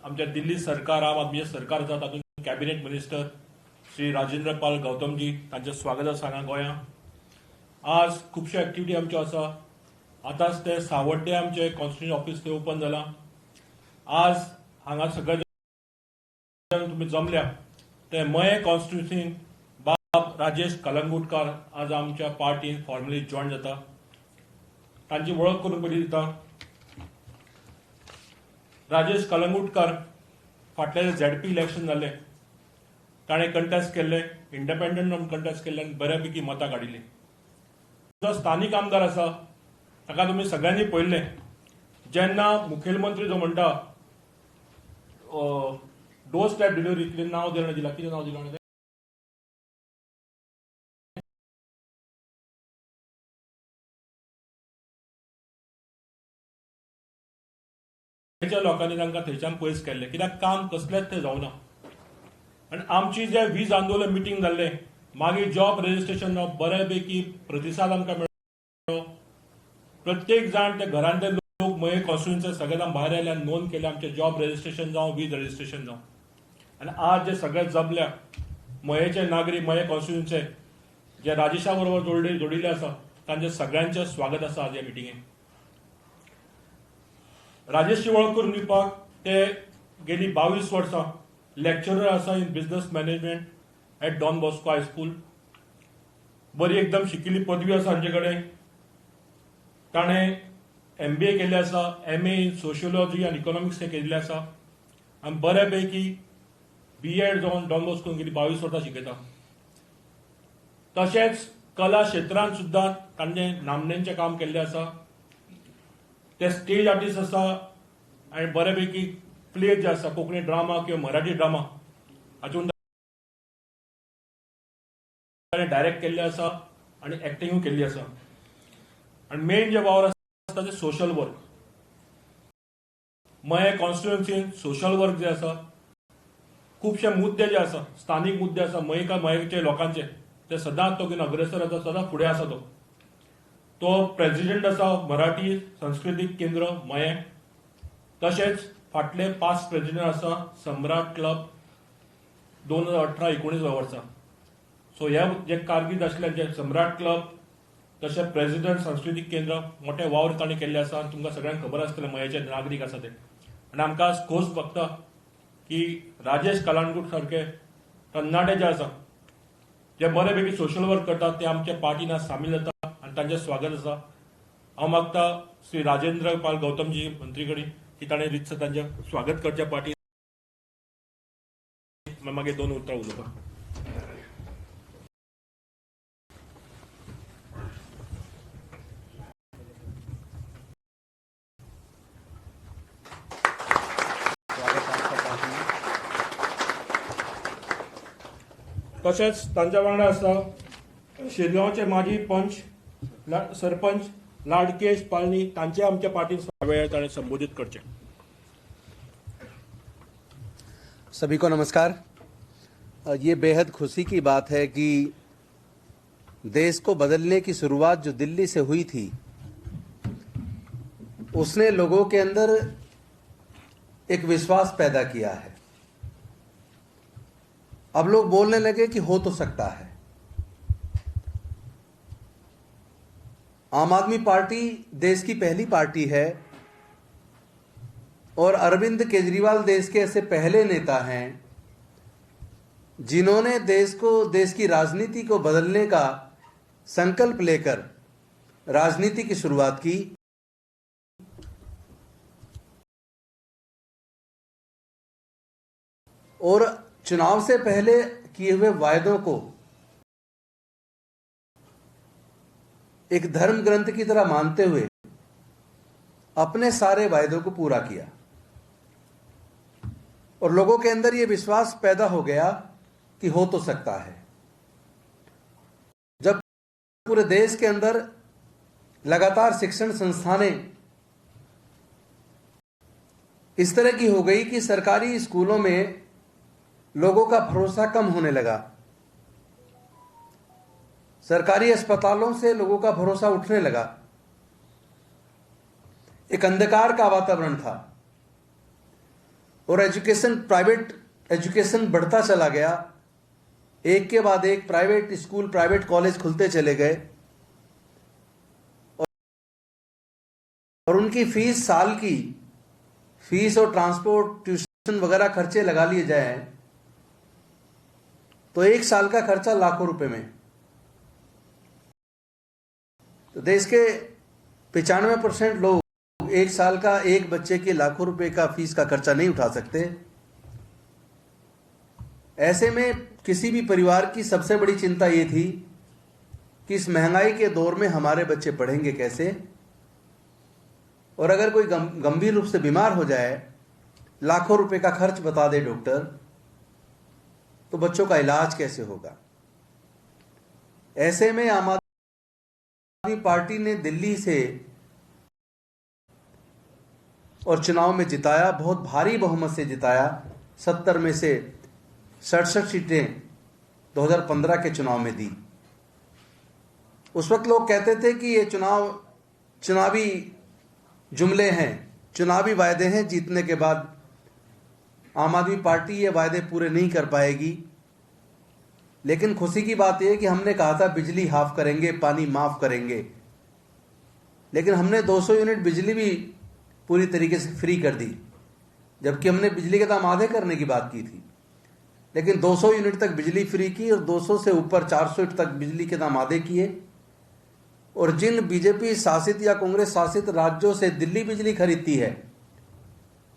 आमच्या दिल्ली सरकार, आम आदमी सरकार आसा तातूंत कॅबिनेट मिनिस्टर श्री राजेंद्र पाल गौतमजी तांचें स्वागत आसा हांगा गोंयांत. आज खुबश्यो एक्टिविटी आमच्यो आसा. आतांच ते सावड्डे आमचे कॉन्स्टिट्युएन्सी ऑफिस थंय ओपन जाला. आज हांगा सगळे जाण तुमी जमल्या ते मये कॉन्स्टिट्युएन्सीन बाब राजेश कलंगूटकार आज आमच्या पार्टीन फॉर्मली जॉयन जाता. तांची वळख करून पयलीं दिता. राजेश कलंगूटकार फाटले झेडपी इलेक्शन जालें ताणें कंटेस्ट केल्लें, इंडिपेंडंट म्हणून कंटेस्ट केल्लें आनी बऱ्यापैकी मतां काडिल्लीं. जो स्थानीक आमदार आसा ताका तुमी सगळ्यांनी पळयल्लें, जेन्ना मुखेलमंत्री जो म्हणटा डोर स्टेप डिलिव्हरी, कितें नांव दिलां दिलां, कितें नांव दिलां लोकांनी तांकां थंयच्यान पयस केल्लें, कित्याक काम कसलेंच थंय जावना. आनी आमची जे वीज आंदोलन मिटींग जाल्लें, मागीर जॉब रजिस्ट्रेशन बऱ्यापैकी प्रतिसाद आमकां मेळ्ळो. प्रत्येक जाण ते घरांतले लोक मये कॉन्स्टिट्युएन्सी सगळे जाण भायर आयले आनी नोंद केले आमचें जॉब रजिस्ट्रेशन जावं, वीज रजिस्ट्रेशन जावं. आनी आज जे सगळे जमल्या मयेचे नागरीक, मये कॉन्स्टिट्युएन्सी जे राजेशा बरोबर जोडिल्ले आसा तांचें सगळ्यांचें स्वागत आसा आज ह्या मिटिंगेक. राजेशची वळख करून दिवपाक ते गेली 22 वर्सां लेक्चरर आसा in business management at Don Bosco high school. बरी एकदम शिकिल्ली पदवी आसा हांचे कडेन. ताणें MBA केल्लें आसा, MA in sociology आनी इकॉनॉमिक्स हे केल्लें आसा आनी बऱ्यापैकी BEd जावन डॉन बॉस्कोन गेली 22 वर्सां शिकयता. तशेंच कला क्षेत्रांत सुद्दां तांणें नामनेचें काम केल्लें आसा. ते स्टेज आर्टिस्ट आसा आनी बऱ्यापैकी प्ले जे आसा कोंकणी ड्रामा किंवा मराठी ड्रामा हातून ताणें डायरेक्ट केल्ले आसा आनी एक्टिंगूय केल्ली आसा. आनी मेन जे वावर आसता ते सोशल वर्क. मये कॉन्स्टिट्युएन्सीन सोशल वर्क जे आसा, खुबशे मुद्दे जे आसा, स्थानीक मुद्दे आसा मयेका मयेचे लोकांचे, ते सदांच तो घेवन अग्रेसर आसा, सदांच फुडें आसा. तो तो प्रेसिडेंट आसा मराठी सांस्कृतीक केंद्र मये. तशेंच फाटले 5 प्रेसिडेंट आसा सम्राट क्लब 2018-19 वर्सा. सो ह्या जे कारकीर्द आशिल्ले सम्राट क्लब तशें प्रेसिडेंट सांस्कृतीक केंद्र मोठे वावर तांणी केल्ले आसा आनी तुमकां सगळ्यांक खबर आसतलें मयेचे नागरीक आसा ते. आनी आमकां खोस भोगता की राजेश कलंगूट सारके तरणाटे जे आसा जे बरे पैकी सोशल वर्क करतात ते आमच्या पार्टीन आज सामील जाता आनी तांचें स्वागत आसा. हांव मागता श्री राजेंद्र पाल गौतमजी मंत्री कडेन की ताणें रितसर तांचें स्वागत करच्या पार्टी. मागीर 2 उतरां उलोवपाक. तशेंच तांच्या वांगडा आसा शिरगांवचे माजी पंच सरपंच लाडकेश पालनी, तांचे आमच्या पार्टीन वेळार ताणें संबोधित करचें. सभी को नमस्कार. ये बेहद खुशी की बात है कि देश को बदलने की शुरुआत जो दिल्ली से हुई थी उसने लोगों के अंदर एक विश्वास पैदा किया है. अब लोग बोलने लगे कि हो तो सकता है. आम आदमी पार्टी देश की पहली पार्टी है और अरविंद केजरीवाल देश के ऐसे पहले नेता हैं जिन्होंने देश को, देश की राजनीति को बदलने का संकल्प लेकर राजनीति की शुरुआत की। और चुनाव से पहले किए हुए वायदों को एक धर्म ग्रंथ की तरह मानते हुए अपने सारे वायदों को पूरा किया और लोगों के अंदर ये विश्वास पैदा हो गया कि हो तो सकता है। जब पूरे देश के अंदर लगातार शिक्षण संस्थानें इस तरह की हो गई कि सरकारी स्कूलों में लोगों का भरोसा कम होने लगा, सरकारी अस्पतालों से लोगों का भरोसा उठने लगा, एक अंधकार का वातावरण था, और एजुकेशन, प्राइवेट एजुकेशन बढ़ता चला गया, एक के बाद एक प्राइवेट स्कूल, प्राइवेट कॉलेज खुलते चले गए और उनकी फीस, साल की फीस और ट्रांसपोर्ट, ट्यूशन वगैरह खर्चे लगा लिए जाए तो एक साल का खर्चा लाखों रुपए में। तो देश के 95% लोग एक साल का एक बच्चे के लाखों रुपए का फीस का खर्चा नहीं उठा सकते। ऐसे में किसी भी परिवार की सबसे बड़ी चिंता ये थी कि इस महंगाई के दौर में हमारे बच्चे पढ़ेंगे कैसे, और अगर कोई गंभीर रूप से बीमार हो जाए, लाखों रुपए का खर्च बता दे डॉक्टर, तो बच्चों का इलाज कैसे होगा। ऐसे में आम आदमी पार्टी ने दिल्ली से और चुनाव में जिताया, बहुत भारी बहुमत से जिताया, 70 में से 67 सीटें 2015 के चुनाव में दी। उस वक्त लोग कहते थे कि ये चुनाव चुनावी जुमले हैं, चुनावी वायदे हैं, जीतने के बाद आम आदमी पार्टी ये वायदे पूरे नहीं कर पाएगी। लेकिन खुशी की बात यह कि हमने कहा था बिजली हाफ करेंगे, पानी माफ करेंगे, लेकिन हमने 200 यूनिट बिजली भी पूरी तरीके से फ्री कर दी, जबकि हमने बिजली के दाम आधे करने की बात की थी। लेकिन 200 यूनिट तक बिजली फ्री की और 200 से ऊपर 400 यूनिट तक बिजली के दाम आधे किए। और जिन बीजेपी शासित या कांग्रेस शासित राज्यों से दिल्ली बिजली खरीदती है,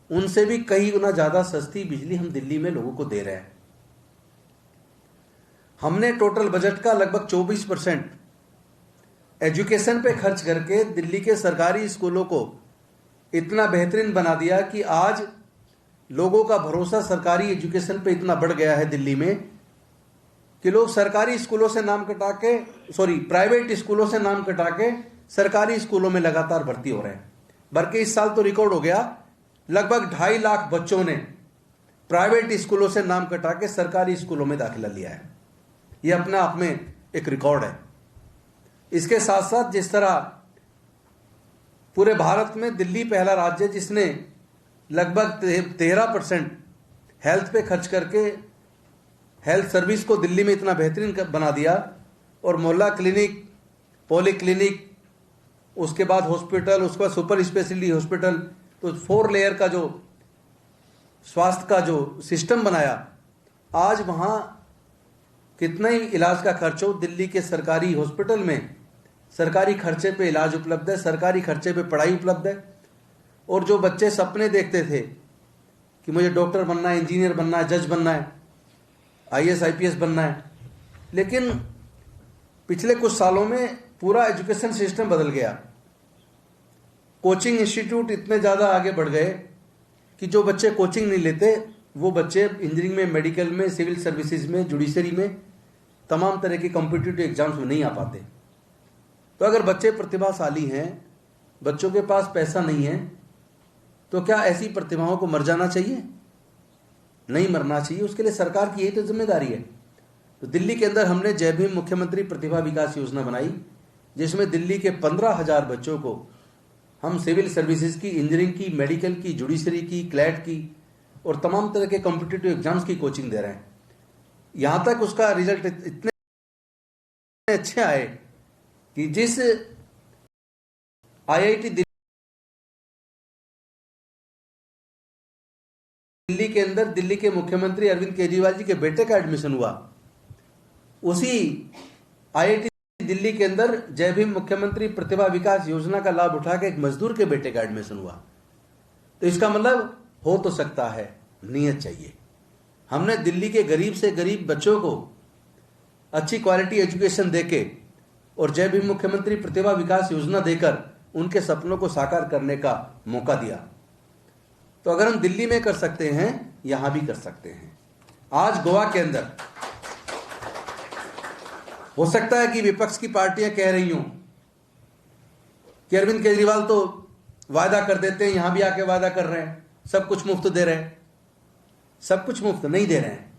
उनसे भी कई गुना ज़्यादा सस्ती बिजली हम दिल्ली में लोगों को दे रहे हैं। हमने टोटल बजट का लगभग 24% एजुकेशन पे खर्च करके दिल्ली के सरकारी स्कूलों को इतना बेहतरीन बना दिया कि आज लोगों का भरोसा सरकारी एजुकेशन पे इतना बढ़ गया है दिल्ली में कि लोग सरकारी स्कूलों से नाम कटा के, सॉरी प्राइवेट स्कूलों से नाम कटा के सरकारी स्कूलों में लगातार भर्ती हो रहे हैं। बल्कि इस साल तो रिकॉर्ड हो गया, लगभग 2.5 लाख बच्चों ने प्राइवेट स्कूलों से नाम कटा के सरकारी स्कूलों में दाखिला लिया है। यह अपने आप में एक रिकॉर्ड है। इसके साथ साथ जिस तरह पूरे भारत में दिल्ली पहला राज्य जिसने लगभग 13% हेल्थ पे खर्च करके हेल्थ सर्विस को दिल्ली में इतना बेहतरीन बना दिया, और मोहल्ला क्लिनिक, पॉली क्लिनिक, उसके बाद हॉस्पिटल, उसके बाद सुपर स्पेशलिटी हॉस्पिटल, तो 4 लेयर का जो स्वास्थ्य का जो सिस्टम बनाया, आज वहाँ कितना ही इलाज का खर्च हो, दिल्ली के सरकारी हॉस्पिटल में सरकारी खर्चे पे इलाज उपलब्ध है, सरकारी खर्चे पे पढ़ाई उपलब्ध है। और जो बच्चे सपने देखते थे कि मुझे डॉक्टर बनना है, इंजीनियर बनना है, जज बनना है, IAS IPS बनना है, लेकिन पिछले कुछ सालों में पूरा एजुकेशन सिस्टम बदल गया। कोचिंग इंस्टीट्यूट इतने ज़्यादा आगे बढ़ गए कि जो बच्चे कोचिंग नहीं लेते वो बच्चे इंजीनियरिंग में, मेडिकल में, सिविल सर्विसेज में, जुडिशरी में, तमाम तरह के कॉम्पिटिटिव एग्जाम्स में नहीं आ पाते। तो अगर बच्चे प्रतिभाशाली हैं, बच्चों के पास पैसा नहीं है, तो क्या ऐसी प्रतिभाओं को मर जाना चाहिए? नहीं मरना चाहिए। उसके लिए सरकार की यही तो जिम्मेदारी है। तो दिल्ली के अंदर हमने जय भीम मुख्यमंत्री प्रतिभा विकास योजना बनाई, जिसमें दिल्ली के 15,000 बच्चों को हम सिविल सर्विसेज की, इंजीनियरिंग की, मेडिकल की, जुडिशरी की, क्लैट की और तमाम तरह के कॉम्पिटिटिव एग्जाम्स की कोचिंग दे रहे हैं। यहाँ तक उसका रिजल्ट इतने अच्छे आए कि जिस IIT Delhi के अंदर दिल्ली के मुख्यमंत्री अरविंद केजरीवाल जी के बेटे का एडमिशन हुआ, उसी IIT Delhi के अंदर जय भीम मुख्यमंत्री प्रतिभा विकास योजना का लाभ उठा के एक मजदूर के बेटे का एडमिशन हुआ। तो इसका मतलब हो तो सकता है, नीयत चाहिए। हमने दिल्ली के गरीब से गरीब बच्चों को अच्छी क्वालिटी एजुकेशन देके और जय भीम मुख्यमंत्री प्रतिभा विकास योजना देकर उनके सपनों को साकार करने का मौका दिया। तो अगर हम दिल्ली में कर सकते हैं, यहां भी कर सकते हैं। आज गोवा के अंदर हो सकता है कि विपक्ष की पार्टियां कह रही हों कि अरविंद केजरीवाल तो वायदा कर देते हैं, यहां भी आके वायदा कर रहे हैं, सब कुछ मुफ्त दे रहे हैं। सब कुछ मुफ्त नहीं दे रहे हैं।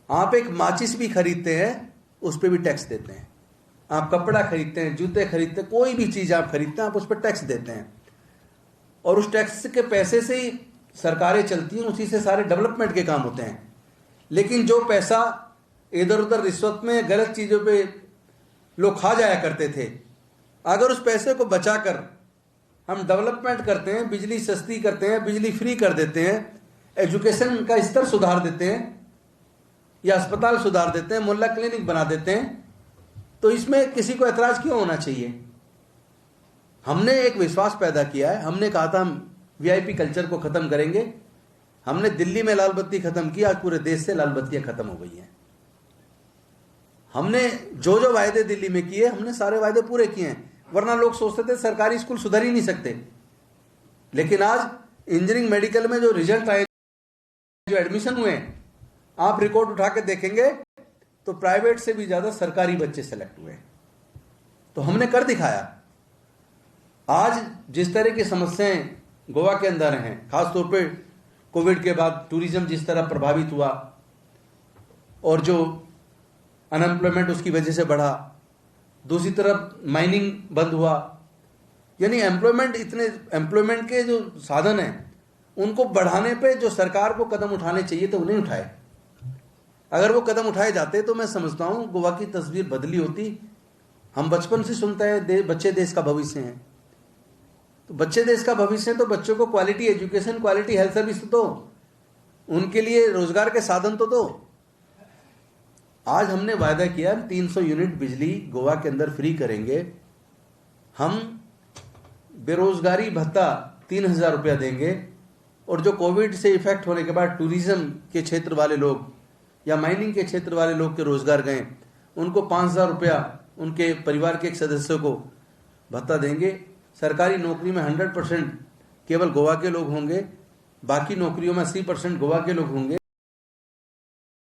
आप एक माचिस भी खरीदते हैं, उस पर भी टैक्स देते हैं। आप कपड़ा खरीदते हैं, जूते खरीदते हैं, कोई भी चीज़ आप खरीदते हैं, आप उस पर टैक्स देते हैं। और उस टैक्स के पैसे से ही सरकारें चलती हैं, उसी से सारे डेवलपमेंट के काम होते हैं। लेकिन जो पैसा इधर उधर रिश्वत में गलत चीज़ों पे लोग खा जाया करते थे, अगर उस पैसे को बचाकर हम डेवलपमेंट करते हैं, बिजली सस्ती करते हैं, बिजली फ्री कर देते हैं, एजुकेशन का स्तर सुधार देते हैं या अस्पताल सुधार देते हैं, मोहल्ला क्लिनिक बना देते हैं, तो इसमें किसी को ऐतराज़ क्यों होना चाहिए? हमने एक विश्वास पैदा किया है। हमने कहा था हम वीआईपी कल्चर को ख़त्म करेंगे। हमने दिल्ली में लाल बत्ती ख़त्म की, आज पूरे देश से लाल बत्तियाँ ख़त्म हो गई हैं। हमने जो जो वायदे दिल्ली में किए, हमने सारे वायदे पूरे किए हैं। वरना लोग सोचते थे सरकारी स्कूल सुधर ही नहीं सकते। लेकिन आज इंजीनियरिंग मेडिकल में जो रिजल्ट आए, जो एडमिशन हुए, आप रिकॉर्ड उठा के देखेंगे तो प्राइवेट से भी ज़्यादा सरकारी बच्चे सेलेक्ट हुए। तो हमने कर दिखाया। आज जिस तरह की समस्याएं गोवा के अंदर हैं, खासतौर पे कोविड के बाद टूरिज्म जिस तरह प्रभावित हुआ और जो अनएम्प्लॉयमेंट उसकी वजह से बढ़ा, दूसरी तरफ माइनिंग बंद हुआ, यानी एम्प्लॉयमेंट, इतने एम्प्लॉयमेंट के जो साधन हैं उनको बढ़ाने पे जो सरकार को कदम उठाने चाहिए तो उन्हें उठाए। अगर वो कदम उठाए जाते तो मैं समझता हूँ गोवा की तस्वीर बदली होती। हम बचपन से सुनते हैं बच्चे देश का भविष्य हैं, तो बच्चे देश का भविष्य है तो बच्चों को quality education, quality health service तो दो, उनके लिए रोजगार के साधन तो दो। आज हमने वायदा किया 300 यूनिट बिजली गोवा के अंदर फ्री करेंगे, हम बेरोजगारी भत्ता 3000 रुपया देंगे, और जो कोविड से इफेक्ट होने के बाद टूरिज्म के क्षेत्र वाले लोग या माइनिंग के क्षेत्र वाले लोग के रोजगार गए, उनको 5000 रुपया उनके परिवार के एक सदस्य को भत्ता देंगे। सरकारी नौकरी में 100% केवल गोवा के लोग होंगे, बाकी नौकरियों में 80% गोवा के लोग होंगे।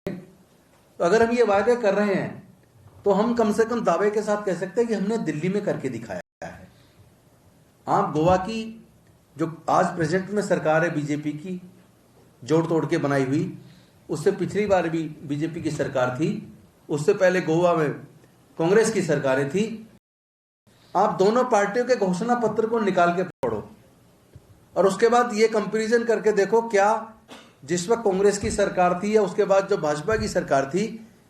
तो अगर हम ये वायदे कर रहे हैं तो हम कम से कम दावे के साथ कह सकते हैं कि हमने दिल्ली में करके दिखाया है। आप गोवा की जो आज प्रेजेंट में सरकार है बीजेपी की, जोड़ तोड़ के बनाई हुई, उससे पिछली बार भी बीजेपी की सरकार थी, उससे पहले गोवा में कांग्रेस की सरकारें थी। आप दोनों पार्टियों के घोषणा पत्र को निकाल के पढ़ो और उसके बाद ये कंपैरिजन करके देखो, क्या जिस वक्त कांग्रेस की सरकार थी या उसके बाद जो भाजपा की सरकार थी,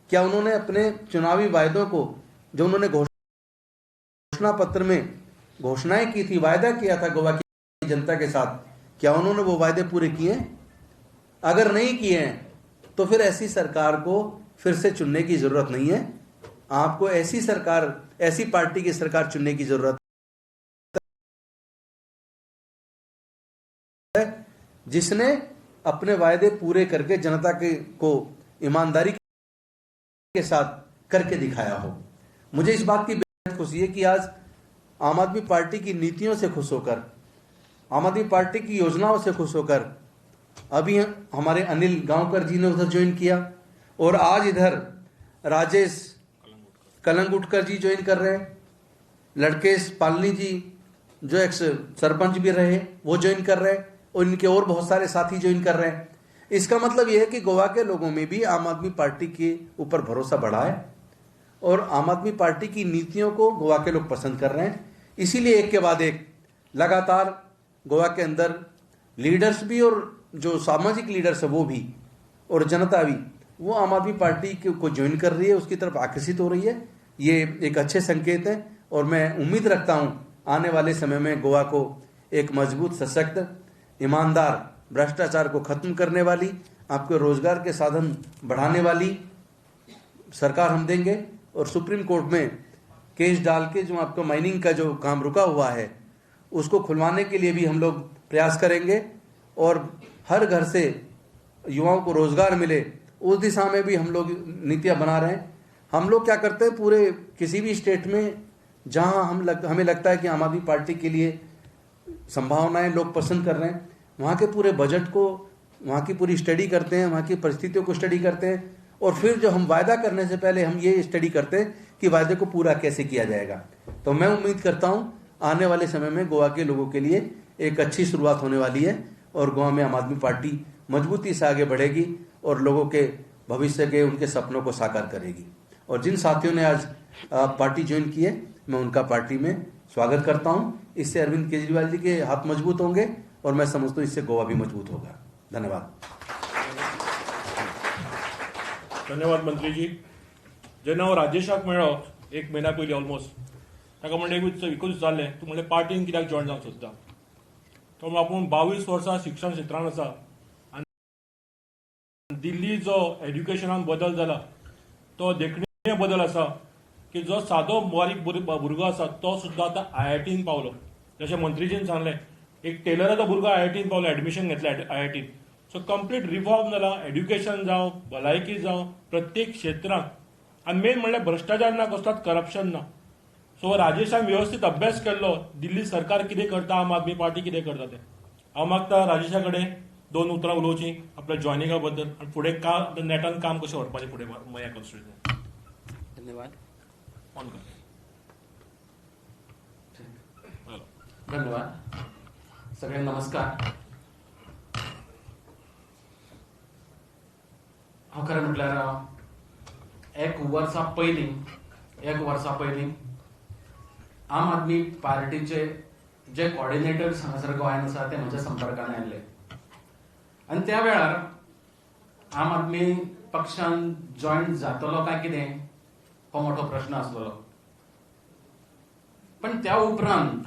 क्या उन्होंने अपने चुनावी वायदों को, जो उन्होंने घोषणा पत्र में घोषणाएं की थी, वायदा किया था गोवा की जनता के साथ, क्या उन्होंने वो वायदे पूरे किए? अगर नहीं किए तो फिर ऐसी सरकार को फिर से चुनने की जरूरत नहीं है। आपको ऐसी सरकार, ऐसी पार्टी की सरकार चुनने की जरूरत है जिसने अपने वायदे पूरे करके जनता के को ईमानदारी के साथ करके दिखाया हो। मुझे इस बात की बेहद खुशी है कि आज आम आदमी पार्टी की नीतियों से खुश होकर, आम आदमी पार्टी की योजनाओं से खुश होकर अभी हमारे अनिल गांवकर जी ने उधर ज्वाइन किया और आज इधर राजेश कलंगुटकर जी ज्वाइन कर रहे हैं, लड़केश पालनी जी जो एक्स सरपंच भी रहे वो ज्वाइन कर रहे हैं और इनके और बहुत सारे साथी ज्वाइन कर रहे हैं। इसका मतलब यह है कि गोवा के लोगों में भी आम आदमी पार्टी के ऊपर भरोसा बढ़ा है और आम आदमी पार्टी की नीतियों को गोवा के लोग पसंद कर रहे हैं। इसीलिए एक के बाद एक लगातार गोवा के अंदर लीडर्स भी और जो सामाजिक लीडर्स है वो भी और जनता भी वो आम आदमी पार्टी को ज्वाइन कर रही है, उसकी तरफ आकर्षित हो रही है। ये एक अच्छे संकेत है और मैं उम्मीद रखता हूँ आने वाले समय में गोवा को एक मजबूत, सशक्त, ईमानदार, भ्रष्टाचार को खत्म करने वाली, आपके रोजगार के साधन बढ़ाने वाली सरकार हम देंगे। और सुप्रीम कोर्ट में केस डाल के जो आपका माइनिंग का जो काम रुका हुआ है उसको खुलवाने के लिए भी हम लोग प्रयास करेंगे और हर घर से युवाओं को रोजगार मिले उस दिशा में भी हम लोग नीतियाँ बना रहे हैं। हम लोग क्या करते हैं, पूरे किसी भी स्टेट में जहाँ हमें लगता है कि आम आदमी पार्टी के लिए संभावनाएं लोग पसंद कर रहे हैं, वहाँ के पूरे बजट को, वहाँ की पूरी स्टडी करते हैं, वहाँ की परिस्थितियों को स्टडी करते हैं और फिर जो हम वायदा करने से पहले हम ये स्टडी करते हैं कि वायदे को पूरा कैसे किया जाएगा। तो मैं उम्मीद करता हूँ आने वाले समय में गोवा के लोगों के लिए एक अच्छी शुरुआत होने वाली है और गोवा में आम आदमी पार्टी मजबूती से आगे बढ़ेगी और लोगों के भविष्य के उनके सपनों को साकार करेगी। और जिन साथियों ने आज पार्टी ज्वाइन की है मैं उनका पार्टी में स्वागत करता हूं। इससे अरविंद केजरीवाल जी के हाथ मजबूत होंगे और मैं समझता हूँ इससे गोवा भी मजबूत होगा। धन्यवाद। धन्यवाद मंत्रीजी। जेन्ना हांव राजेशाक मेळ्ळो एक म्हयन्या पयलीं ऑलमोस्ट, ताका म्हणलें एकूच विचारलें, तूं म्हणलें पार्टीन कित्याक जॉयन जावंक सोदता? तो म्हणलो आपूण 22 वर्सां शिक्षण क्षेत्रान आसा आनी दिल्ली जो एड्युकेशनान बदल जाला तो देखणीय बदल आसा की जो सादो बारीक भुरगो आसा तो सुद्दां आतां IITन पावलो। जशें मंत्रीजीन सांगलें, एक टेलराचो भुरगो IITन पावलो, एडमिशन घेतलें IITन। सो कंप्लीट रिफॉर्म जाला, एड्युकेशन जावं, भलायकी जावं, प्रत्येक क्षेत्रांत। आनी मेन म्हणल्यार भ्रश्टाचार ना, कसलोच करप्शन ना। सो राजेशान व्यवस्थीत अभ्यास केल्लो दिल्ली सरकार कितें करता, आम आदमी पार्टी कितें करता तें। हांव मागता राजेशा कडेन 2 उतरां उलोवचीं आपल्या जॉयनिंगा बद्दल आनी फुडें नेटान काम कशें व्हरपाचें फुडें ह्या कॉन्स्टिट्युएन्सीन। धन्यवाद। ऑन कर। धन्यवाद। सगळ्यांना नमस्कार। हांव खरें म्हटल्यार एक वर्सा पयलीं आम आदमी पार्टीचे जे कॉर्डिनेटर्स हांगासर गोंयांत आसा ते म्हज्या संपर्कान आयिल्ले आनी त्या वेळार आम आदमी पक्षान जॉयन जातलो काय कितें हो मोठो प्रश्न आसलेलो। पण त्या उपरांत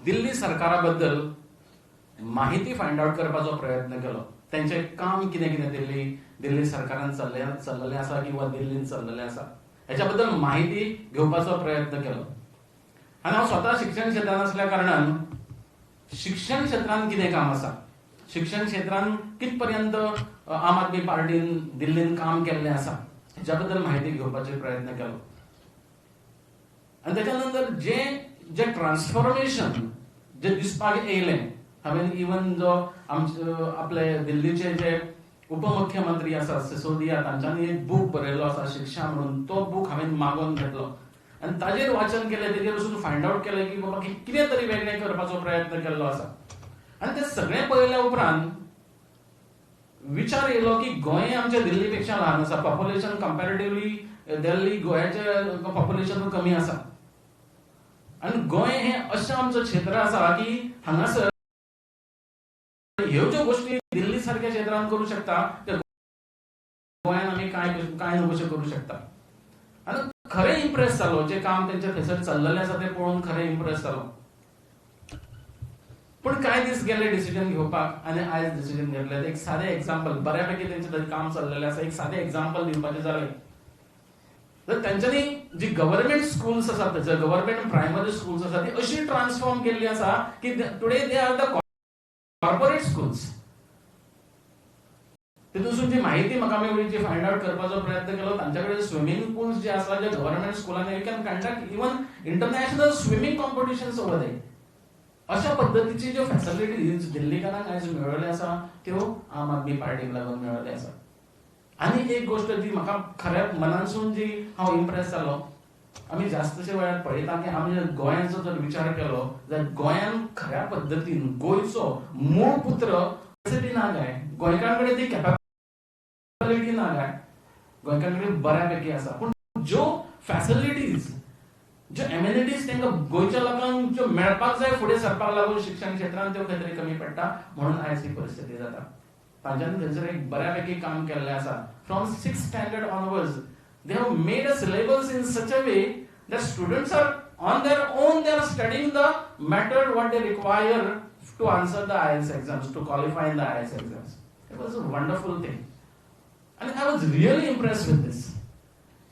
दिल्ली सरकारा बद्दल माहिती फायंड आउट करपाचो प्रयत्न केलो, तेंचें काम कितें कितें दिल्ली सरकारान चल्लेलें आसा किंवा दिल्लीन चल्लेलें आसा हेच्या बद्दल माहिती घेवपाचो प्रयत्न केलो। आनी हांव स्वता शिक्षण क्षेत्रांत आसल्या कारणान शिक्षण क्षेत्रांत कितें काम आसा, शिक्षण क्षेत्रांत कित पर्यंत आम आदमी पार्टीन दिल्लीन काम केल्लें आसा हेच्या बद्दल माहिती घेवपाचो प्रयत्न केलो। आनी तेच्या नंतर जे जे ट्रान्सफॉर्मेशन जे दिसपाक येयलें, हांवें इवन जो आमचे आपले दिल्लीचे जे उपमुख्यमंत्री आसा सिसोदिया तांच्यांनी एक बूक बरयल्लो आसा शिक्षा म्हणून, तो बूक हांवें मागोवन घेतलो आनी ताजेर वाचन केलें, तेजेर वचून फायंड आवट केलें की बाबा कितें तरी वेगळें करपाचो प्रयत्न केल्लो आसा। आनी तें सगळें पळयल्या उपरांत विचार येयलो की गोंय आमच्या दिल्ली पेक्षा ल्हान आसा, पॉप्युलेशन कंपॅरेटिवली दिल्ली गोंयाचें पॉप्युलेशन कमी आसा आनी गोंय हें अशें आमचें क्षेत्र आसा की हांगासर ह्यो ज्यो गोश्टी दिल्ली सारक्या क्षेत्रांत करूं शकता त्या गोंयांत आमी काय न्हू कशें करूं शकता। आनी खरें इम्प्रेस जालो, जें काम तेंचें थंयसर चल्लेलें आसा तें पळोवन खरें इम्प्रेस जालो। पूण कांय दीस गेले डिसिजन घेवपाक आनी आयज डिसिजन घेतलें। एक सादें एग्जाम्पल, बऱ्यापैकी तेंचें थंय काम चल्लेलें आसा, एक सादें एग्जाम्पल दिवपाचें जालें तर तेंच्यांनी जी गव्हर्मेंट स्कूल्स आसात, गव्हर्मेंट प्रायमरी स्कूल्स आसा ती अशी ट्रान्सफॉर्म केल्ली आसा की today they are the corporate schools. तितूंतसून जी माहिती म्हाका मेळ्ळी, जी फायंड आवट करपाचो प्रयत्न केलो, तांचे कडेन स्विमींग पुल्स जे आसा जे गव्हर्मेंट स्कुलांनी you can conduct even international swimming competitions over there. अशा पद्दतीची ज्यो फॅसिलिटीज दिल्लीकारांक आयज मेळिल्ल्यो आसा त्यो आम आदमी पार्टीक लागून मेळिल्ल्यो आसा। आनी एक गोश्ट जी म्हाका खऱ्या मनानसून जी हांव इम्प्रेस जालो, आमी जास्तशे वेळार पळयता की आमी गोंयाचो जर विचार केलो जाल्यार गोंयान खऱ्या पद्दतीन गोंयचो मूळ पुत्र ना काय, गोंयकारां कडेन ती कॅपेबिलिटी ना काय, गोंयकारां कडेन बऱ्यापैकी आसा, पूण ज्यो फॅसिलिटीज ज्यो एमेनिटीज तांकां गोंयच्या लोकांक ज्यो मेळपाक जाय फुडें सरपाक लागून शिक्षण क्षेत्रांत त्यो खंय तरी कमी पडटा, म्हणून आयज ही परिस्थिती जाता। तांच्यांनी थंयसर एक बऱ्यापैकी काम केल्लें आसा. From 6th standard onwards they have made a syllabus in such a way that students are on their own, they are studying the matter what they require to answer the IAS exams, to qualify in the IAS exams. It was a wonderful thing आनी I was really impressed with this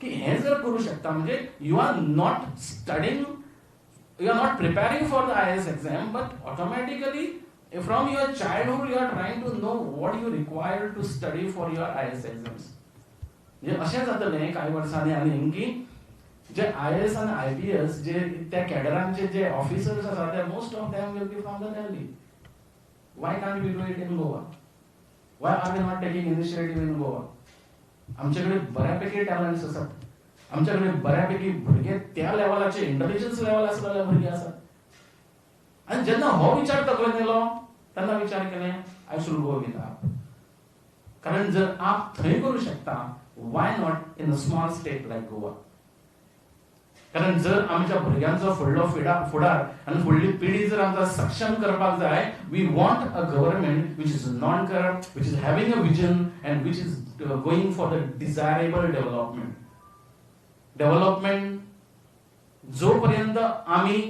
की हें जर करूं शकता म्हणजे you are not studying, you are not preparing for the IAS exam, but automatically from your childhood you are trying to know what you require to study for your IAS exams. म्हणजे अशें जातलें कांय वर्सांनी आनी की जे IAS आनी IPS जे त्या कॅडरांचे जे officers आसा ते most of them will be from the Delhi. Why can't we do it in Goa? Why are we not taking initiative in Goa? आमचे कडेन बऱ्यापैकी टॅलंट्स आसात, आमचे कडेन बऱ्यापैकी भुरगे त्या लेवलाचे इंटेलिजन्स लेवल आसलेले भुरगे आसात। आनी जेन्ना हो विचार तकलेन येयलो तेन्ना विचार केलें I should go with AAP, कारण जर आप थंय करूं शकता why not in a small state like Goa. कारण जर आमच्या भुरग्यांचो फुडलो फुडार आनी फुडली पिढी जर आमकां सक्षम करपाक जाय, we want a government which is non corrupt, which is having a vision and which is going for the desirable development. Development जोपर्यंत आमी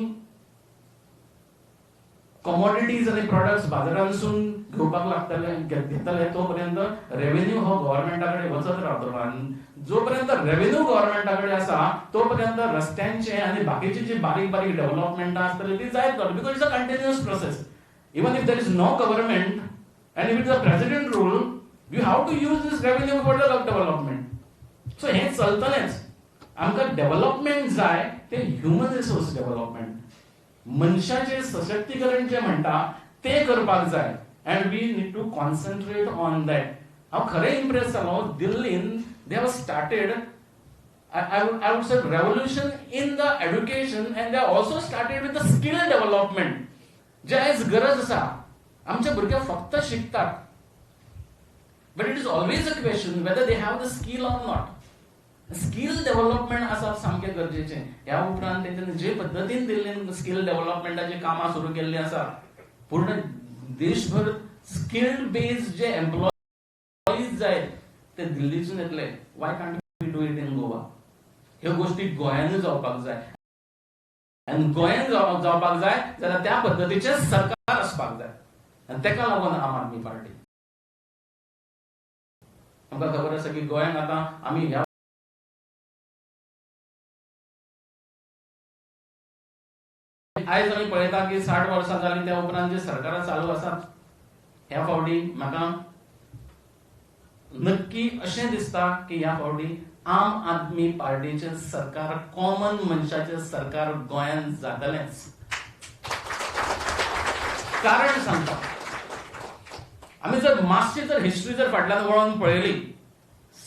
कमॉडिटीज आनी प्रॉडक्ट्स बाजारांतसून घेवपाक लागतले घेतले तोपर्यंत रेव्हेन्यू हो गव्हर्मेंटा कडेन वचत रावतलो आनी जोपर्यंत रेव्हेन्यू गव्हर्मेंटा कडेन आसा तोपर्यंत रस्त्यांचे आनी बाकीची जी बारीक बारीक डेव्हलपमेंटां आसतली ती जायत रावतली, because it's a continuous process. Even if there is no government and if it's a president rule, you have to use this revenue for the development. So हें चलतलेंच. आमकां डेव्हलपमेंट जाय ते ह्युमन रिसोर्स डेव्हलपमेंट, मनशाचें सशक्तीकरण जें म्हणटा तें करपाक जाय and we need to concentrate on that. हांव खरें इम्प्रेस जालो दिल्लीन they have started I would say revolution in the education and they also started with the skill development, जे आयज गरज आसा. आमचे भुरगे फक्त शिकतात, but it is always a question whether they have the skill or not. Skill development आसप सामकें गरजेचें. ह्या उपरांत तेंच्यांनी जे पद्दतीन दिल्लीन स्कील डेव्हलपमेंटाची कामां सुरू केल्लीं आसा, पूर्ण देशभर स्किल्ड बेस्ड जे एम्प्लॉईज जाय ते दिल्लीसून येतले. Why can't we do it in Goa? ह्यो गोष्टी गोंयानूय जावपाक जाय आनी गोंयान जावपाक जाय जाल्यार त्या पद्दतीचें सरकार आसपाक जाय आनी तेका लागून आम आदमी पार्टी. आमकां खबर आसा की गोंयांत आतां आमी ह्या आयज आमी पळयता की 60 वर्सां जालीं त्या उपरांत जे सरकारां चालू आसात, ह्या फावटी म्हाका नक्की अशें दिसता की ह्या फावटी आम आदमी पार्टीचें सरकार, कॉमन मनशाचें सरकार गोंयांत जातलेंच. कारण सांगता, आमी जर मातशी जर हिस्ट्री जर फाटल्यान वळोवन पळयली,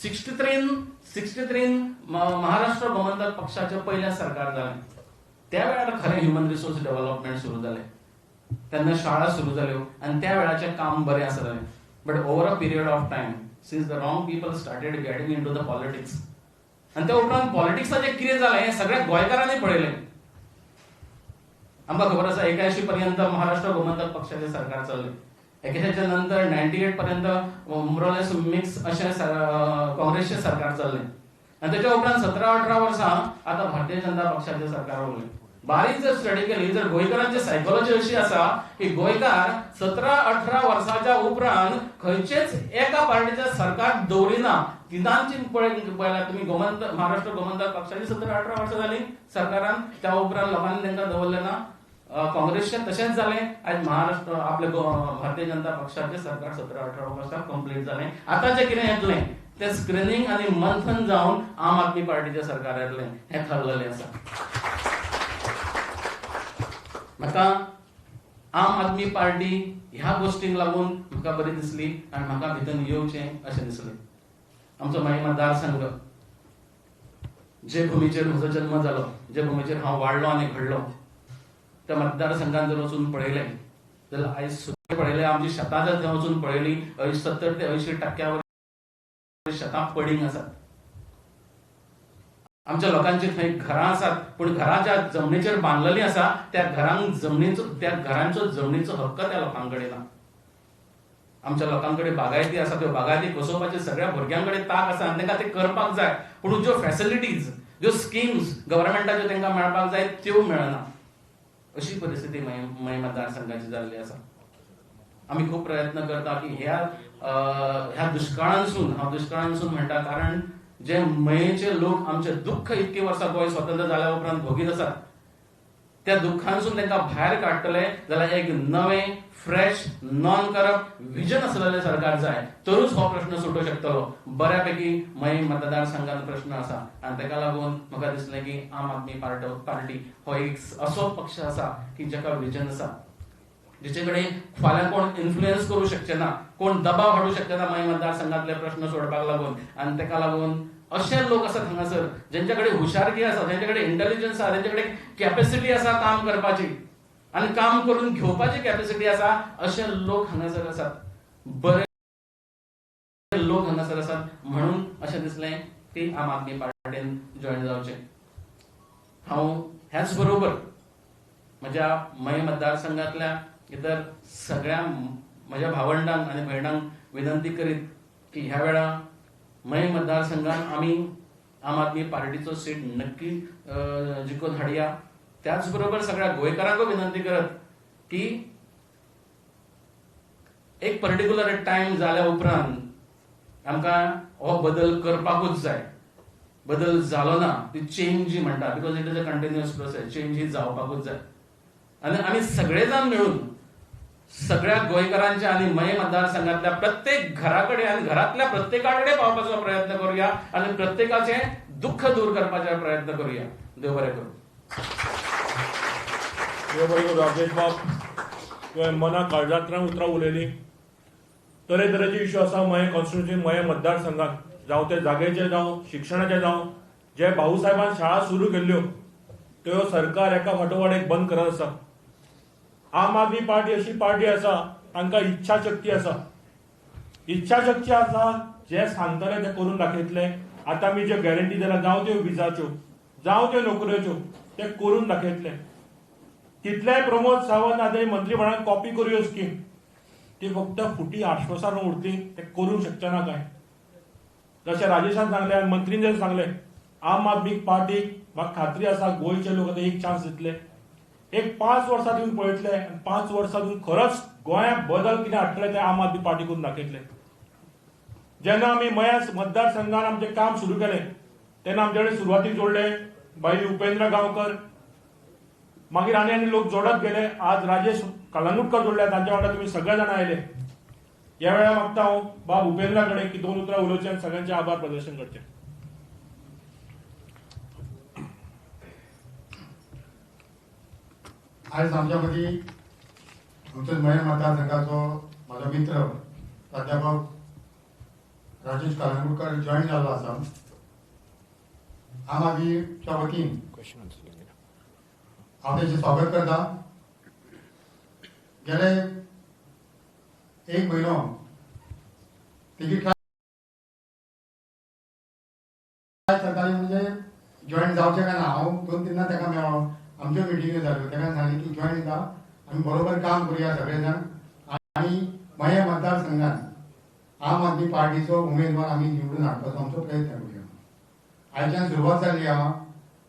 63 महाराष्ट्र गोमंतक पक्षाचें पयलें सरकार जालें. त्या वेळार खरें ह्युमन रिसोर्स डेव्हलपमेंट सुरू जालें, तेन्ना शाळा सुरू जाल्यो आनी त्या वेळाचें काम बरें आसलें. But over a period of time since the wrong people started getting into the politics, आनी त्या उपरांत पॉलिटिक्साचें कितें जालें हें सगळ्या गोंयकारांनी पळयलें. आमकां खबर आसा 81 पर्यंत महाराष्ट्र गोमंतक पक्षाचें सरकार चल्लें, 81 नंतर 98 पर्यंत मोरलेस मिक्स अशें काँग्रेसचें सरकार चल्लें आनी तेच्या उपरांत 17-18 वर्सां आतां भारतीय जनता पक्षाचें सरकार उरलें. बारीक जर स्टडी केली जर गोंयकारांची सायकोलॉजी अशी आसा की गोंयकार 17-18 वर्साच्या उपरांत खंयचेच एका पार्टीचें सरकार दवरिना. तिनांची पळयला तुमी, महाराष्ट्र गोमंतक पक्षाची 17-18 वर्सां जाली सरकारान, त्या उपरांत लोकांनी तांकां दवरलें ना. काँग्रेसचें तशेंच जालें. आयज महाराष्ट्र आपले भारतीय जनता पक्षाचें सरकार 17-18 वर्सां कंप्लीट जालें. आतां जें कितें येतलें तें स्क्रिनींग आनी मंथन जावन आम आदमी पार्टीचें सरकार येतलें हें थारलेलें आसा. म्हाका आम आदमी पार्टी ह्या गोष्टींक लागून म्हाका बरी दिसली आनी म्हाका भितर येवचें अशें दिसलें. आमचो माई मतदारसंघ, जे भुमीचेर म्हजो जन्म जालो, जे भुमीचेर हांव वाडलो आनी घडलो, त्या मतदारसंघान जर वचून पळयलें जाल्यार आयज सुद्दां पळयलें आमची शेतां जर थंय वचून पळयली 70 ते 80% शेतां पडींग आसात. आमच्या लोकांची थंय घरां आसात, पूण घरां ज्या जमनीचेर बांदलेलीं आसा त्या घरांक जमनीचो, त्या घरांचो जमनीचो हक्क त्या लोकां कडेन ना. आमच्या लोकां कडेन बागायती आसा, त्यो बागायती बसोवपाची सगळ्या भुरग्यां कडेन ताक आसा आनी तांकां ते करपाक जाय, पूण ज्यो फॅसिलिटीज, ज्यो स्किम्स गव्हर्मेंटाच्यो तांकां मेळपाक जाय त्यो मेळना. अशी परिस्थिती मये मतदारसंघाची जाल्ली आसा. आमी खूब प्रयत्न करता की ह्या दुश्काळांसून, हांव दुश्काळांसून म्हणटा कारण जे मयेचे लोक आमचे दुःख इतके वर्सां गोंय स्वतंत्र जाल्या उपरांत भोगीत आसात त्या दुःखांसून तांकां भायर काडटले जाल्यार एक नवें फ्रेश नॉन करप्ट विजन आसलेलें सरकार जाय, तरूच हो प्रश्न सुटूंक शकतलो. बऱ्यापैकी मये मतदारसंघात प्रश्न आसा आनी ताका लागून म्हाका दिसलें की आम आदमी पार्टी हो एक असो पक्ष आसा की जाका विजन आसा, जेचे कडेन फाल्यां कोण इन्फ्लुएन्स करूं शकचे ना, कोण दबाव हाडूं शकचे ना मये मतदारसंघातले प्रश्न सोडपाक लागून. आनी ताका लागून अशे लोक आसात हांगासर ज्यांच्या कडेन हुशारकी आसा, ज्यांच्या कडेन इंटेलिजन्स आसा, ज्यांच्या कडेन कॅपॅसिटी आसा काम करपाची आनी काम करून घेवपाची कॅपॅसिटी आसा, अशे लोक हांगासर आसात, बरे लोक हांगासर आसात. म्हणून अशें दिसलें की आम आदमी पार्टीन जॉयन जावचें. हांव ह्याच बरोबर म्हज्या मये मतदारसंघातल्या इतर सगळ्या म्हज्या भावंडांक आनी भयणांक विनंती करीत की ह्या वेळा मये मतदारसंघान आमी आम आदमी पार्टीचो सीट नक्की जिखून हाडया. त्याच बरोबर सगळ्या गोंयकारांकूय विनंती करत की एक पर्टिक्युलर टायम जाल्या उपरांत आमकां हो बदल करपाकूच जाय. बदल जालो ना ती चेंज जी म्हणटा, because it is a continuous process, change ही जावपाकूच जाय. आनी आमी सगळे जाण मेळून सगळ्या गोंयकारांच्या आनी मये मतदारसंघातल्या प्रत्येक घरा कडेन आनी घरांतल्या प्रत्येका कडेन पावपाचो प्रयत्न करूया आनी प्रत्येकाचें दुख्ख दूर करपाचो प्रयत्न करूया. देव बरें करूं. देव बरें करूं. राजेश बाब, तुवें मना काळजांतल्यान उतरां उलयलीं. तरेतरेचे इश्यू आसा मये कॉन्स्टिट्युएन्सी, मये मतदारसंघात, जावं ते जागेचे जावं, शिक्षणाचे जावं. जे भाऊसाहेबान शाळा सुरू केल्ल्यो त्यो सरकार एका फाटोफाट एक बंद करत आसा. आम आदमी पार्टी अशी पार्टी आसा, तांकां इच्छाशक्ती आसा, इच्छाशक्ती आसा, जे सांगतले ते करून दाखयतले. आतां आमी ज्यो गॅरंटी दिल्या, जावं त्यो विजाच्यो, जावं त्यो नोकऱ्योच्यो, ते करून दाखयतले. तितलेय प्रमोद सावंत आतां मंत्रीपणान कॉपी करूयो स्कीम, ती फक्त फुटी आश्वासनां उरतली, ते करूंक शकचे ना काय. जशें राजेशान सांगलें आनी मंत्रीन जशें सांगलें, आम आदमी पार्टीक म्हाका खात्री आसा गोंयचे लोक आतां एक चान्स दितले. एक 5 वर्सां दिवन पळयतले आनी 5 वर्सां दिवन खरोच गोंयांत बदल कितें हाडटले ते आम आदमी पार्टी करून दाखयतले. जेन्ना आमी मया मतदारसंघान आमचें काम सुरू केलें तेन्ना आमचे कडेन सुरवातीक जोडले बाई उपेंद्र गांवकर, मागीर आनी आनी लोक जोडत गेले. आज राजेश कलंगूटकर जोडले, तांच्या वांगडा तुमी सगळे जाणां आयले. ह्या वेळार मागता हांव बाब उपेंद्रा कडेन की 2 उतरां उलोवचें आनी सगळ्यांचे आभार प्रदर्शन करचें. आयज आमच्या मदीं आमच्या मये मतदारसंघाचो म्हाजो मित्र प्राध्यापक राजेश कलंगूटकर जॉईन जाल्लो आसा. आम आदमीच्या वतीन हांव तेचें स्वागत करता. गेले 1 म्हयनो तेजी ट्राय चलताली, म्हणजे जॉईन जावचें काय ना. हांव 2-3 ताका मेळ्ळो, आमच्यो मिटिंग्यो जाल्यो, ताका सांगलें की जॉईन जा, आमी बरोबर काम करुया सगळे जाण आनी मये मतदारसंघान आम आदमी पार्टीचो उमेदवार आमी निवडून हाडपाचो आमचो प्रयत्न करुया. आयच्यान सुरवात जाल्ली आहा.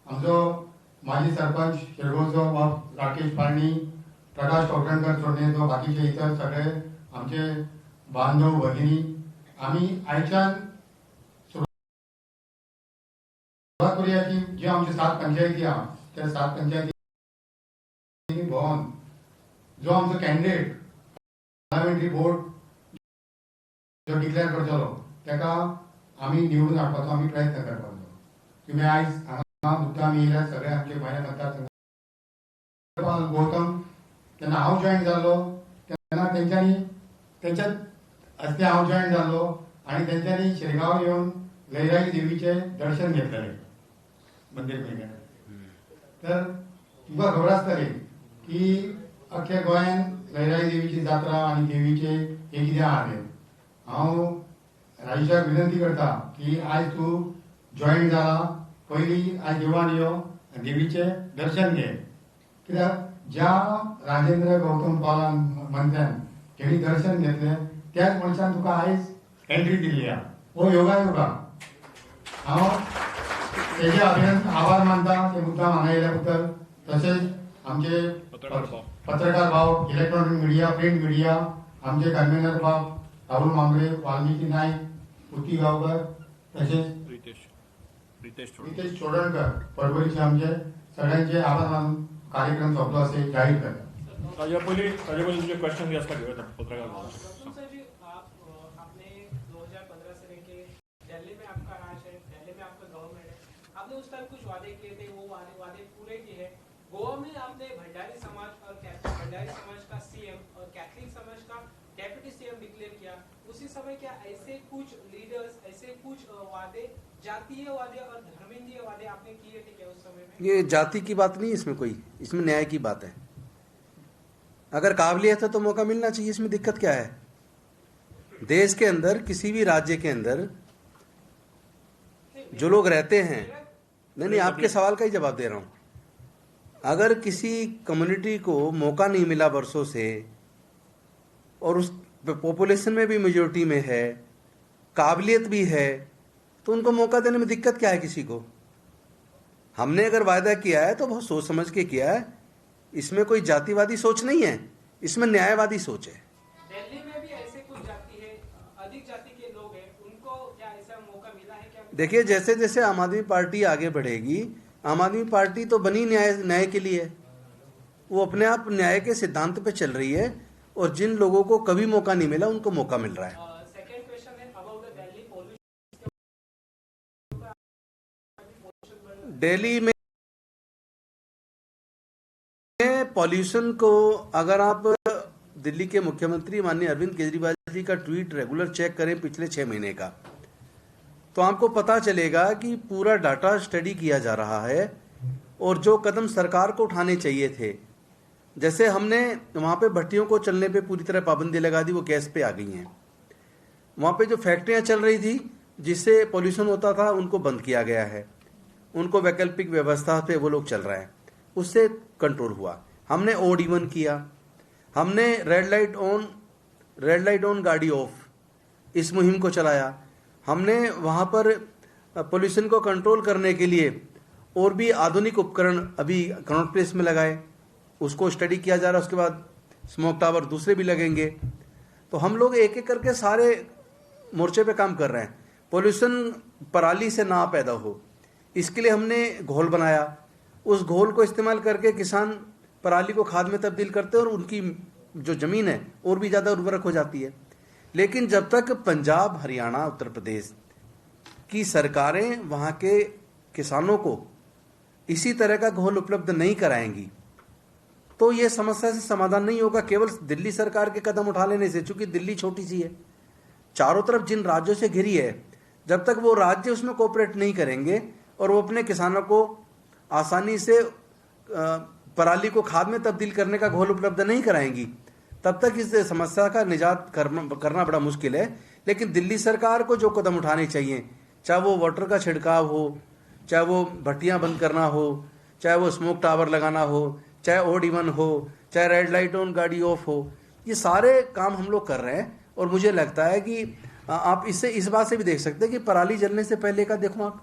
आमचो माजी सरपंच शिरगांवचो बाब राकेश पाळणी, प्रकाश कोकणकर चोडणेचो, बाकीचे इतर सगळे आमचे बांधव भगिनी, आमी आयच्यान सुरवात करुया की ज्यो आमच्यो 7 पंचायती आहा त्या 7 पंचायती भोंवन जो आमचो कॅन्डिडेट पार्लमेंटरी बोर्ड जो डिक्लेअर करतलो ताका आमी निवडून हाडपाचो आमी प्रयत्न करपाचो. तुमी आयज हांगा मुद्दाम येयल्या सगळे आमचे मये मतदारसंघ गौतम, तेन्ना हांव जॉईन जाल्लो तेन्ना तेंच्यांनी तेंच्या हस्ते हांव जॉईन जाल्लो आनी तेंच्यांनी शिरगांव येवन लयराई देवीचें दर्शन घेतलेलें मंदीर मेळ्ळें. तर तुमकां खबर आसतली की अख्ख्या गोंयान लयराई देवीची जात्रा आनी देवीचे हे कितें आहा तें. हांव राजेशाक विनंती करता की आयज तूं जॉईन जाला, पयलीं आयज देवळान यो आनी देवीचें दर्शन घे. कित्याक ज्या राजेंद्र गौतम पालान मंत्र्यान तेणी दर्शन घेतलें त्याच मनशान तुका आयज एंट्री दिल्ली आहा. हो योगा योगा. हांव तेजे अभिनंदन आभार मानता ते मुद्दाम हांगा येयल्या बद्दल. तशेंच आमचे पत्रकार भाव, इलेक्ट्रॉनिक मिडिया, प्रिंट मिडिया, आमचे कन्व्हेनर बाब राहुल मांद्रे, वाल्मिकी नाईक, पुती गांवकर, तशेंच रितेश चोडणकर पर्वरीचे आमचे सगळ्यांचे आभार मानून कार्यक्रम सोंपलो अशें जाहीर करता. ताज्या पयलीं तुमचे क्वेश्चन जे आसता घेवया पत्रकार भाव. आपने 2015 से लेके दिल्ली में आपका राज है, दिल्ली में आपका गवर्नमेंट है, आपने उस टाइम कुछ वादे किए थे, वो वादे पूरे किए हैं. गोवा में आपने भंडारी समाज और भंडारी समाज का सीएम और कैथलिक समाज का डेप्यूटी सीएम डिक्लेयर किया. उसी समय क्या ऐसे कुछ लीडर्स, ऐसे कुछ वादे, जातीय वादे और धर्मीय वादे आपने किए थे क्या उस समय में? ये जाति की बात नहीं इसमें कोई, इसमें न्याय की बात है. अगर काबिलियत है तो मौका मिलना चाहिए, इसमें दिक्कत क्या है? देश के अंदर किसी भी राज्य के अंदर जो लोग रहते हैं, नहीं नहीं आपके सवाल का ही जवाब दे रहा हूँ। अगर किसी कम्युनिटी को मौका नहीं मिला बरसों से और उस पॉपुलेशन में भी मेजोरिटी में है, काबिलियत भी है, तो उनको मौका देने में दिक्कत क्या है किसी को? हमने अगर वायदा किया है तो बहुत सोच समझ के किया है, इसमें कोई जातिवादी सोच नहीं है, इसमें न्यायवादी सोच है। दिल्ली में भी ऐसे कुछ जाति है, अधिक जाति के लोग हैं, उनको क्या ऐसा मौका मिला है क्या? देखिए, जैसे जैसे आम आदमी पार्टी आगे बढ़ेगी, आम आदमी पार्टी तो बनी न्याय न्याय के लिए, वो अपने आप न्याय के सिद्धांत पे चल रही है और जिन लोगों को कभी मौका नहीं मिला उनको मौका मिल रहा है। सेकंड क्वेश्चन है about the Delhi pollution. Delhi में पॉल्यूशन को अगर आप दिल्ली के मुख्यमंत्री माननीय अरविंद केजरीवाल जी का ट्वीट रेगुलर चेक करें पिछले 6 महीने का, तो आपको पता चलेगा कि पूरा डाटा स्टडी किया जा रहा है और जो कदम सरकार को उठाने चाहिए थे, जैसे हमने वहाँ पे भट्टियों को चलने पे पूरी तरह पाबंदी लगा दी, वो गैस पे आ गई हैं। वहाँ पे जो फैक्ट्रियाँ चल रही थी जिससे पॉल्यूशन होता था उनको बंद किया गया है, उनको वैकल्पिक व्यवस्था पे वो लोग चल रहे हैं, उससे कंट्रोल हुआ। हमने ओड इवन किया, हमने रेड लाइट ऑन गाड़ी ऑफ इस मुहिम को चलाया। हमने वहाँ पर पोल्यूशन को कंट्रोल करने के लिए और भी आधुनिक उपकरण अभी कनॉट प्लेस में लगाए, उसको स्टडी किया जा रहा है, उसके बाद स्मोक टावर दूसरे भी लगेंगे। तो हम लोग एक एक करके सारे मोर्चे पे काम कर रहे हैं। पोल्यूशन पराली से ना पैदा हो, इसके लिए हमने घोल बनाया, उस घोल को इस्तेमाल करके किसान पराली को खाद में तब्दील करते हैं और उनकी जो ज़मीन है और भी ज़्यादा उर्वरक हो जाती है। लेकिन जब तक पंजाब, हरियाणा, उत्तर प्रदेश की सरकारें वहाँ के किसानों को इसी तरह का घोल उपलब्ध नहीं कराएंगी तो ये समस्या से समाधान नहीं होगा। केवल दिल्ली सरकार के कदम उठा लेने से, चूँकि दिल्ली छोटी सी है, चारों तरफ जिन राज्यों से घिरी है, जब तक वो राज्य उसमें कोऑपरेट नहीं करेंगे और वो अपने किसानों को आसानी से पराली को खाद में तब्दील करने का घोल उपलब्ध नहीं कराएंगी, तब तक इस समस्या का निजात करना बड़ा मुश्किल है। लेकिन दिल्ली सरकार को जो कदम उठाने चाहिए, चाहे वो वाटर का छिड़काव हो, चाहे वो भट्टियाँ बंद करना हो, चाहे वो स्मोक टावर लगाना हो, चाहे ओड इवन हो, चाहे रेड लाइट ऑन गाड़ी ऑफ हो, ये सारे काम हम लोग कर रहे हैं। और मुझे लगता है कि आप इससे इस बात से भी देख सकते हैं कि पराली जलने से पहले का देखो आप,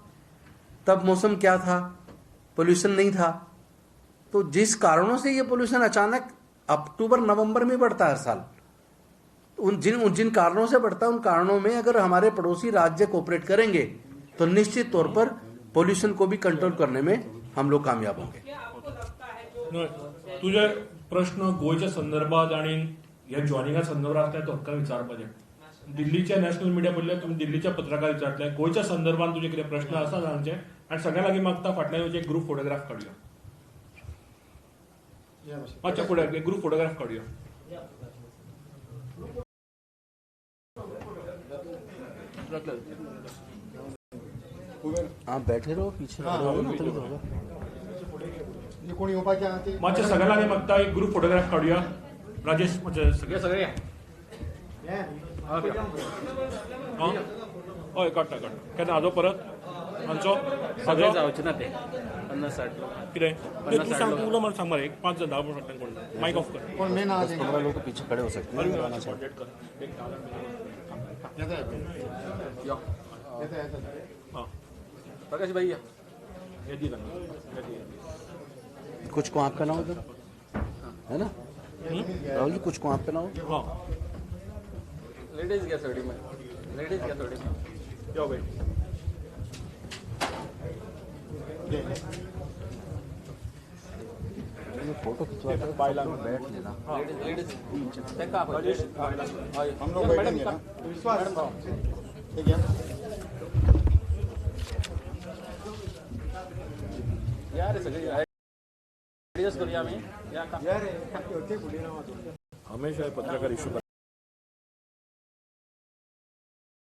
तब मौसम क्या था, पोल्यूशन नहीं था। तो जिस कारणों से ये पोल्यूशन अचानक अक्टूबर नवंबर में बढ़ता है हर साल, उन जिन कारणों से बढ़ता है उन कारणों में अगर हमारे पड़ोसी राज्य कोऑपरेट करेंगे तो निश्चित तौर पर पोल्यूशन को भी कंट्रोल करने में हम लोग कामयाब होंगे। तुझे प्रश्न गोंयच्या संदर्भात आणि ह्या जॉईनिंगा संदर्भात आसले तो हक्कान विचारपाचें। दिल्लीच्या नॅशनल मिडिया पडले तुमी दिल्लीच्या पत्रकार विचारतले, गोंयच्या संदर्भात तुजे कितें प्रश्न आसा सांगचे आनी सगळ्या लागीं मागता फाटल्यान एक ग्रुप फोटोग्राफ काडुया, मातशें फुडें एक ग्रुप फोटोग्राफ काडुया। आप बैठे रहो, पीछे खड़े हो ना, तभी तो होगा। मातशें सगळ्या लागीं मागता एक ग्रुप फोटोग्राफ काडुया। राजेश मातशें सगळे सगळे हय काडटा काडटा केन्ना हाजो परत हांचो सगळे जावचे ना ते 50-60 लोक कितें तूं सांग, तूं उलो मारून सांग मरे, एक 5 जाण 10 फाटल्यान कोण मायक ऑफ कर, 10-15 लोग पीछे खड़े हो सकते हैं। प्रकाश भैया कुछ को आप का ना उधर है ना राहुल जी, कुछ को आप पे ना हो। हाँ लेडीज घ्या थोडी, लेडीज घ्या थोडी। यो भाई फोटो खिंचवाते बैठ लेना। लेडीज हम लोग बैठेंगे ना, विश्वास ठीक है यार सगळे ऍडजस्ट करूया आम्ही। हमेशा पत्रकार इशू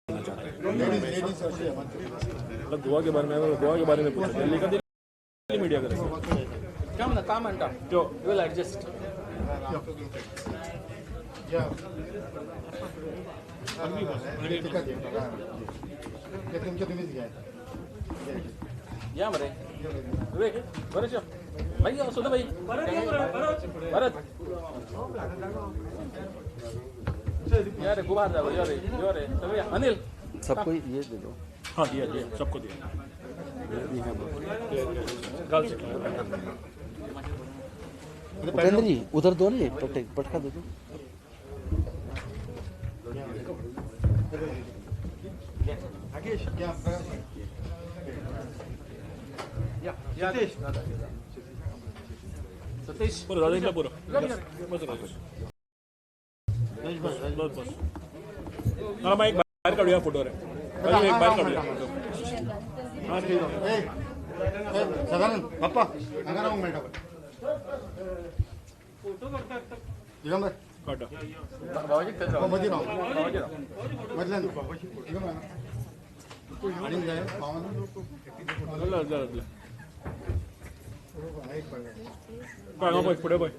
चाहते हैं। गोवा के बारे में, गोवा के बारे में पूछा, दिल्ली का दिल्ली मीडिया करेगा काम ना काम म्हणता जो you will adjust. या मरे विवेक बरेच। भाई सुद्धा भाई परत यार कुमार यो रे यो रे सगळे अनिल सबको ये दे दो। हाँ दिया दिया सबको दिया। उपेंद्र जी उधर दो ना, पटका दे दो। सतीश बरं दादा बरं बस बस बस मला मग एक बाहेर काढूया फोटो रे, एक बाहेर काढूया फोटो। सदानंद बाप्पा हांगा रावंक मेळटा पळय दिगंबर काढा मदीं राव, मदल्यान दिगंबर आनीक जाय पावन हांगा पळय फुडें पळय।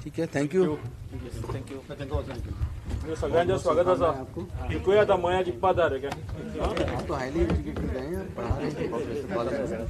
ठीक है, thank you thank you thank you. सगळ्यांचे स्वागत आसा। शिकूया आता मया जिखपा जाय रे काय। आप तो हाईली एजुकेटेड हैं, पढ़ा रहे हैं।